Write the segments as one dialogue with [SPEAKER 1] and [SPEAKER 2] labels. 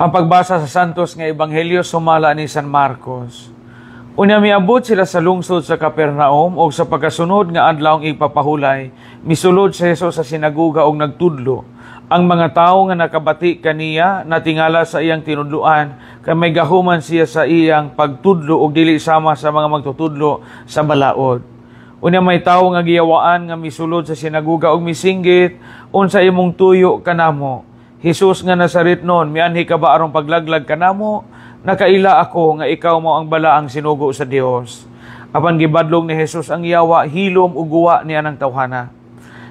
[SPEAKER 1] Ang pagbasa sa Santos nga Ebanghelyo sumala ni San Marcos. Unya miabot sila sa lungsod sa Capernaum og sa pagkasunod nga adlaw igpapahulay, misulod si Jesus sa sinagoga og nagtudlo. Ang mga tawo nga nakabati kaniya natingala sa iyang tinudloan kay may gahuman siya sa iyang pagtudlo og dili sama sa mga magtutudlo sa balaod. Unya may tawo nga giyawaan nga misulod sa sinagoga og misinggit, "Unsa imong tuyo kanamo, Jesus nga Nazaretnon? Mianhi ka ba aron paglaglag kanamo? Nakaila ako nga ikaw mao ang Balaang sinugo sa Dios." Apan gibadlong ni Jesus ang yawa, "Hilom ug guwa niya ng tawhana."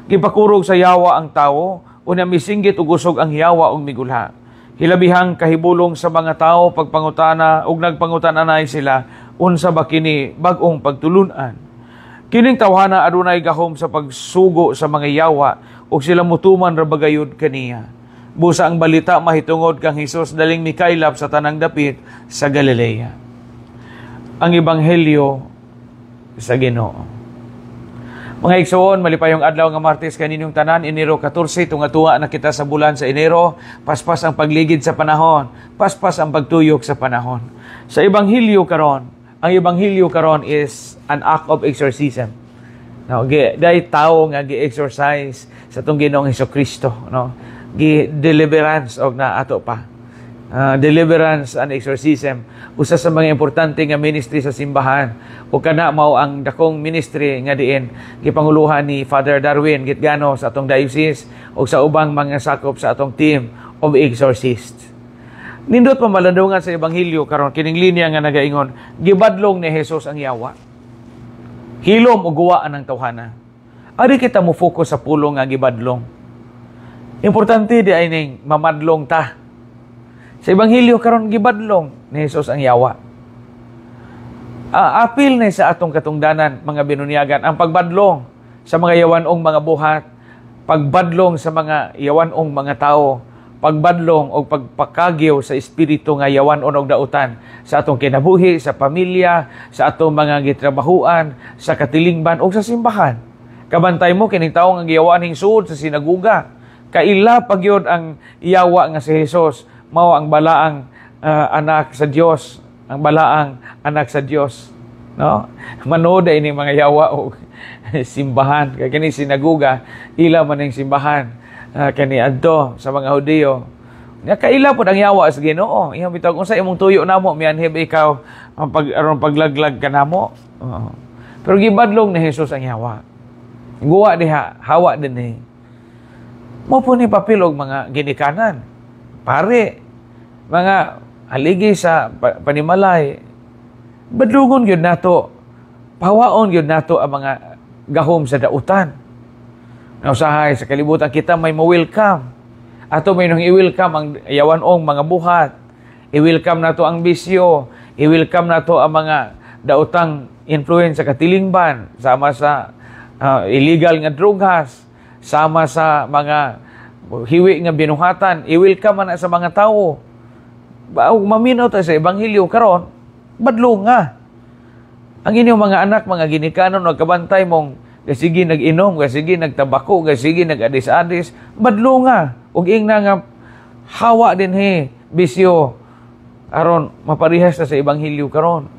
[SPEAKER 1] Gipakurog sa yawa ang tawo, unya misinggit ug usog ang yawa ug migulha. Hilabihang kahibulong sa mga tawo pagpangutana ug nagpangutan-anay sila, "Unsa ba kini bag-ong pagtulunan? Kining tawhana adunay gahom sa pagsugo sa mga yawa ug sila mutuman ra bagayod kaniya." Busa ang balita mahitungod kang Hesus daling mikaylap sa tanang dapit sa Galilea. Ang Ebanghelyo sa Ginoo. Mga igsoon, malipayong adlaw nga Martes kaninyong tanan, Enero 14, tunga-tunga na kita sa bulan sa Enero, paspas ang pagligid sa panahon, paspas ang pagtuyok sa panahon. Sa Ebanghelyo karon, ang Ebanghelyo karon is an act of exorcism. No, gi day tawo nga gi-exorcise sa atong Ginoong Kristo, no? Gi deliverance og na ato pa. Deliverance and exorcism, usa sa mga importante nga ministry sa simbahan, ug kana mao ang dakong ministry nga diin gipanguluhan ni Father Darwin Gitgano sa atong diocese ug sa ubang mga sakop sa atong team of exorcists. Nindot pamalandungan sa Ebanghelyo karon kining linya nga nagaingon, "Gibadlong ni Jesus ang yawa. Hilom ug guwa ang tawhana." Ari kita mo focus sa pulong nga "gibadlong." Importante di ay ning mamadlong ta. Sa Ebanghelyo karon, gibadlong ni Jesus ang yawa. Apil na sa atong katungdanan, mga binunyagan, ang pagbadlong sa mga yawanong mga buhat, pagbadlong sa mga yawanong mga tao, pagbadlong o pagpakagyo sa espiritu nga yawanon og dautan sa atong kinabuhi, sa pamilya, sa atong mga gitrabahuan, sa katilingban o sa simbahan. Kabantay mo kining tawo nga giyawaan hingsuod sa sinaguga. Kaila pagyod ang yawa nga si Jesus mao ang Balaang anak sa Dios, ang Balaang anak sa Dios. No? Manood ini mga yawa og simbahan kay kini sinaguga ila man ning simbahan kani adto sa mga Hudiyo. Nya kaila pod ang yawa sa Ginoo. Iyang bitawg, "Unsa imong tuyo namo? Mianhi ba ikaw ang pag aron paglaglag kanamo?" Oo. Pero gibadlong ni Jesus ang yawa. "Guwa diha, hawa dinhi." Mao po ni papel og mga ginikanan, pare, mga haligi sa panimalay. Badlungon gyud nato, pawaon gyud nato ang mga gahom sa dautan. Nausahay sa kalibutan kita may mo-welcome. Ato may nung i-welcome ang yawanong mga buhat. I-welcome nato ang bisyo. I-welcome nato ang mga daotang influence sa katilingban, sama sa illegal nga drugas, sama sa mga hiwi nga binuhatan. I-welcome man na sa mga tao. Ba, maminaw ta sa Ebanghelyo karon, badlong nga. Ang inyong mga anak, mga ginikanon, nagkabantay mong gasige nag-inom, gasige nagtabako, gasige nag-adis-adis, badlong nga. Ug ingna nga hawa dinhi, bisyo, aron maparihas na sa Ebanghelyo karon.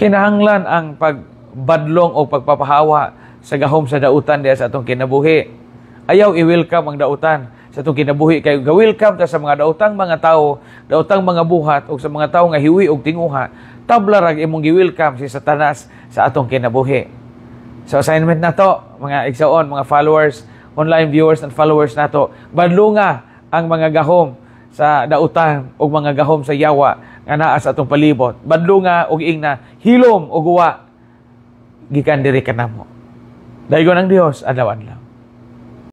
[SPEAKER 1] Kinahanglan ang pagbadlong o pagpapahawa sa gahom sa dautan diya sa atong kinabuhi. Ayaw i-welcome ang dautan sa atong kinabuhi kay ga-welcome ta sa mga daotang mga tao, daotang mga buhat o sa mga tao nga hiwi og tinguha, tabla rag imong gi-welcome si Satanas sa atong kinabuhi. So assignment na to, mga igsoon, mga followers, online viewers and followers nato, badlunga ang mga gahom sa dautan ug mga gahom sa yawa nga naa sa atong palibot. Badlunga ug ingna, "Hilom ug guwa gikan diri kanamo." Daygon ang Dios adlaw-adlaw.